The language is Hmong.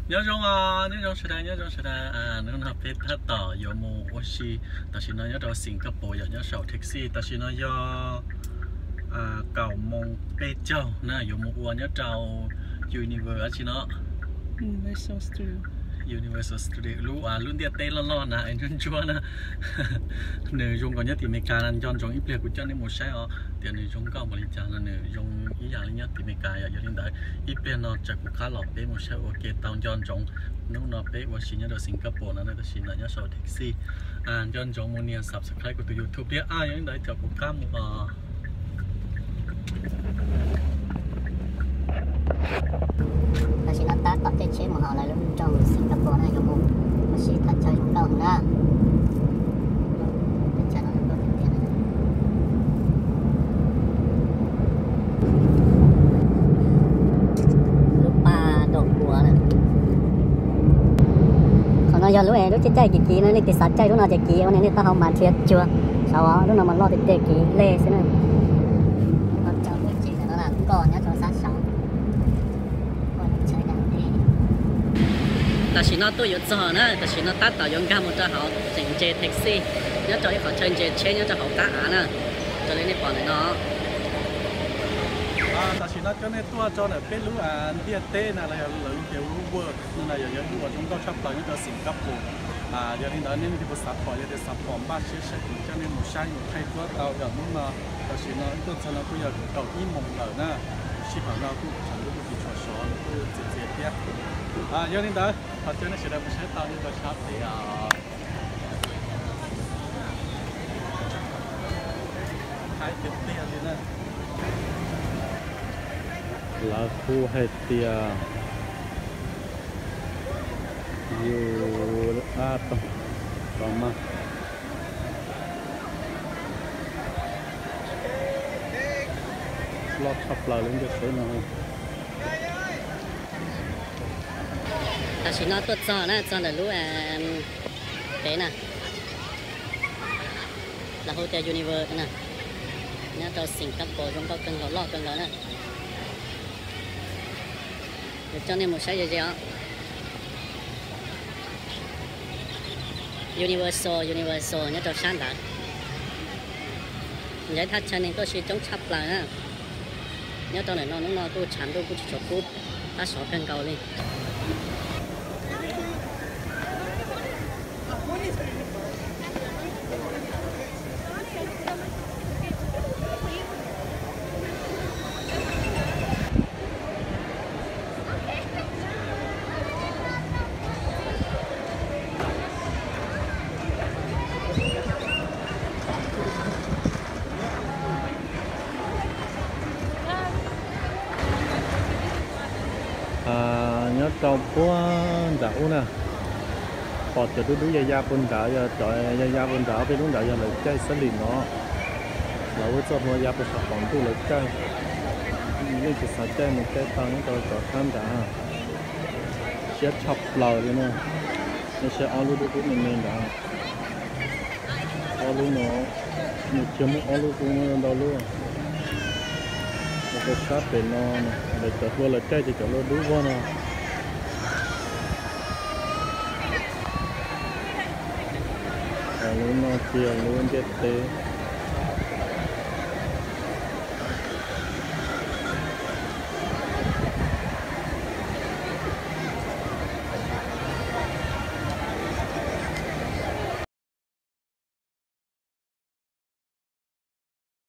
Nyob zoo, nyob zoo sawv daws, nyob zoo sawv daws. Hnub no peb tab tom yuav mus ua si. Tam sim no nyob rau Singapore yom, nyob saum taxi. Tam sim no yog kaum moos peb caug na, yuav mus ua nyob rau Univer dab tsi no, Universal Studio, lub, lub ntiaj teb loj loj na es ntsuab ntsuab na. Nws zoo nkaus nyob tim Amelikas, nco ntsoov ib pliag kuv coj nej mus saib os tias nws zoo nkauj npaum li cas no, nws zoo ib yam li nyob tim Amelikas yom. Yog li ntawd ib pliag no tsaws kuv qab los peb mus saib ua ke tau nco ntsoov. Hnub no peb ua si nyob rau Singapore no, tam sim no nyob saum taxi. Nco ntsoov mus nias subscribe kuv tus YouTube thiab. Yog li ntawd caum kuv qab mus os. Tam sim no tab tom caij tsheb mus hauv lawv lub nroog Singapore na, yuav mus ua si thaj chaw zoo nkauj na. Lub pas dom kuav na. Qhov no yog lub, lub caij caij kiv kiv no, nej tig xav caij lub no ces kiv ua nej taub hau mas nrhiav cuag saud, lub no mas loj tiag tiag kiv lej xwb na. Tam sim no tuaj yuav txog na, tam sim no tab tom yuav nkag mus rau hauv tseem ntse taxi nyob rau ib qhov chaw ntse tsheb nyob rau hauv qab av na, raws li nej pom ntawm no. Tam sim no coj nej tuaj rau ntawm peb lub ntiaj teb na, los yog lawv tias lub world no na, yog ib lub uas zoo nkauj tshaj plaws nyob rau Singapore. Yog li ntawd nej leej twg xav pom, yog tias xav pom npaj siab saib kuv coj nej mus saib mus thaij duab tau yom. Hnub no tam sim no wb tuaj txog no kuj yog kaum ib moos lawm na. Sij hawm no kuj tshav ntuj kuj tsis tshua sov, kuj txias txias thiab. Yog li ntawd thov caw nej sawv daws mus saib tau nyob rau sab pem os. Haib tiag tiag li na. Lawv hu hais tias yus a tog tog mas loj tshaj plaws li ntiaj teb no. Tam sim no tuaj txog na, txog ntawm lub pem na, lawv hu tias Univer na, nyob rau Singapore zoo nkauj kawg nkaus loj kawg nkaus na. Yuav coj nej mus saib ze ze os. Universal, Universal nyob rau sab ntawd. Nyob thaj chaw neeg tuaj si coob tshaj plaws na. Nyob rau ntawm no hnub no kuj tshav ntuj kuj tsis tshua kub, tab sov kawg nkaus li. Nyob rau puag nram ub na, pom cov dub dub ya ya puag nrad, yog cov ya ya puag nrad, peb lub nrad yog lawv caij xab lim no. Lawv ua txoj hlua ya puag saum qaum ntuj lawv caij. Leej twg xav caij mus caij tau nyob rau cov sab nrad. Siab tshaj plaws li na. Nej saib ob lub dub dub me me nrad. Ob lub no, nws cia muaj ob lub dub ntau lub. Rau sab pem no, lawv cov hlua lawv caij ces cov hlua dub vog no. Lub no ces yog lub ntiaj teb.